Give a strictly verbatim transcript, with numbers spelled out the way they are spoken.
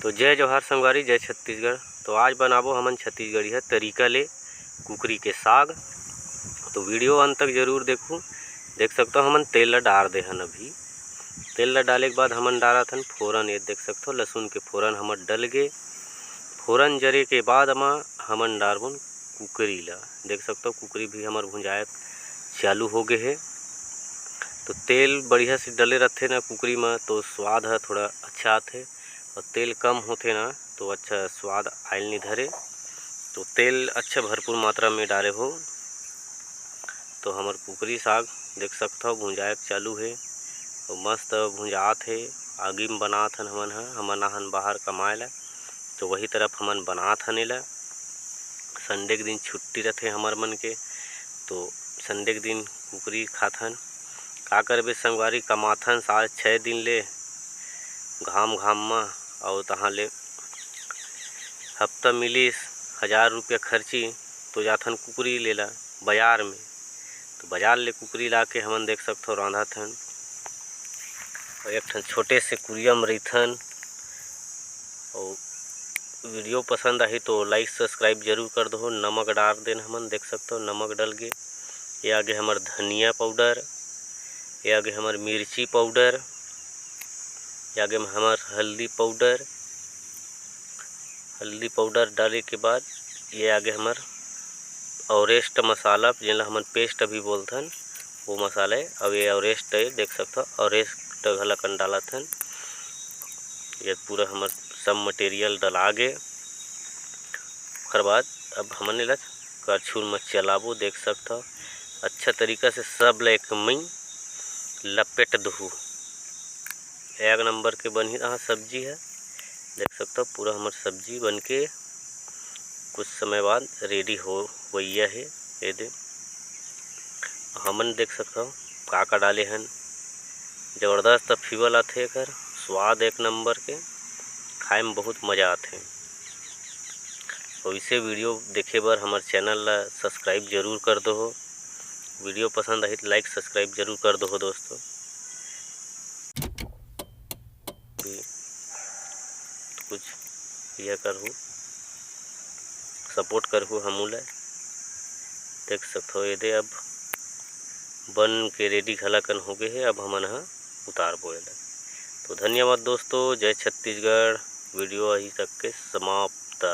तो जय जोहार संगवारी, जय छत्तीसगढ़। तो आज बनाबो हमन छत्तीसगढ़िया तरीका ले कुकरी के साग। तो video अंत तक जरूर देखू। देख सकथो हमन तेल ला डार दे हन। अभी तेल ला डाले के बाद हमन डारत हन फोरन। ये देख सकथो लहसुन के फोरन हमर डल गे। फोरन जरे के बाद म हमन डारबोन कुकरी ला। देख सकथो कुकरी भी हमर भुंजाए चालू हो गे हे। तो तेल बढ़िया से डले रथे ना कुकरी म, तो स्वाद ह थोड़ा अच्छा आथे। और तेल कम होथे ना, तो अच्छा स्वाद आयल नहीं धरे। तो तेल अच्छा भरपूर मात्रा में डारे हो। तो हमर कुकरी साग देख सकथव भुंजाए के चालू हे। और मस्त भुंजात हे। आगी में बनात हन हमन ह, हमन आहन बाहर कमाए ला। तो वही तरफ हमन बनात हन एला। Sunday के दिन छुट्टी रथे हमर मन के, तो Sunday के दिन कुकरी खाथन। का करबे संगवारी, कमाथन साल छः दिन ले घाम घाम म, अउ तहाँ ले हफ्ता मिलिस हजार रुपया खर्ची, तो जाथन कुकरी लेला बाजार में। तो बाजार ले कुकरी ला के हमन देख सकथो रांधत हन। अउ एक ठन छोटे से कुरिया में रहिथन। अउ video पसंद आही तो like subscribe जरूर कर दो। नमक डार देन हमन, देख सकथो नमक डल गे। ये आगे हमर धनिया powder, ये आगे हमर मिर्ची powder, ये आगे हमर हल्दी powder। हल्दी powder डाले के बाद ये आगे हमर Everest मसाला, जेला हमन paste अभी बोलथन, वो मसाला है। अब ये Everest है, देख सकथो Everest घला कन डालत हन। ये पूरा हमर सब material डला गे। ओकर बाद अब हमन एला करछुल म चलाबो। देख सकथो अच्छा तरीका से सब ल एक मई लपेट दुहू। एक नंबर के बनही रहा सब्जी है। देख सकथो पूरा हमर सब्जी बन के कुछ समय बाद ready हो होइया हे। ये दे हमन देख सकथो का का डाले हन। जबरदस्त flavor आथे एकर, स्वाद एक नंबर के, खाए में बहुत मजा आथे। तो इसे video देखे बर हमर channel ला subscribe जरूर कर दो हो। Video पसंद आही तो like subscribe जरूर कर दो हो दोस्तों। भी कुछ यह करहू, support करहू हमू ला। देख सकथो ये दे अब बन के ready घला कन हो गए हे। अब हमन ह उतारबो एला। तो धन्यवाद दोस्तों, जय छत्तीसगढ़। Video यही तक के समाप्त।